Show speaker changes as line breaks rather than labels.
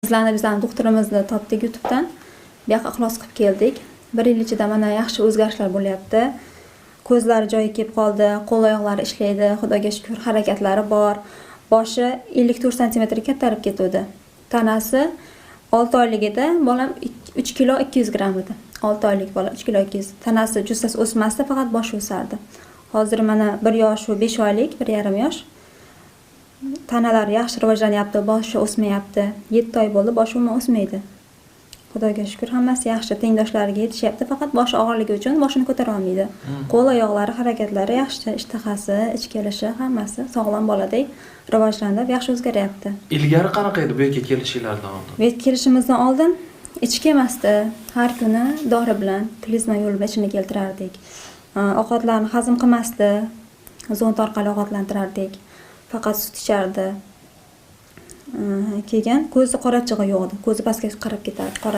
Bizlarni doktorimizni topdik YouTube'dan. Bu yoqqa ixlos qilib keldik. Bir yil ichida mana yaxshi o'zgarishlar bo'lyapti. Ko'zlari joyiga kelib qoldi, qo'l oyoqlari ishlaydi, Xudoga shukur, harakatlari bor. Boshi 54 santimetrga kattarib ketuvdi. Tanasi 6 oyligida bolam 3 kilo 200 gramm edi. 6 oylik bola 3 kilo 200. Tanasi, jussasi o'smasdi, faqat boshi o'sardi. Hozir mana 1 yosh va 5 oylik, 1,5 yosh. Tanalari yaxshi rivojlanyapti, boshi o'smayapti. 7 oy bo'ldi, boshi umuman o'smaydi. Xudoga shukur, hammasi yaxshi, tengdoshlariga yetishyapti, faqat boshi og'irligi uchun boshini ko'tara olmaydi. Qo'l oyoqlari harakatlari yaxshi, ishtahasi, ich kelishi, hammasi sog'lom boladek rivojlanib, yaxshi o'zgaryapti.
Ilgari qanaqa edi bu yerga kelishinglardan oldin?
Bu yerga kelishimizdan oldin ichi kelmasdi. Har kuni dori bilan, klizma yo'li bilan ichini keltirardik. Ovqatlarni hazm qilmasdi. Zond orqali ovqatlantirardik. Faqat sut ichardi. Keyin ko'zi qorachig'i yo'q edi. Ko'zi pastga qarab ketardi. Qora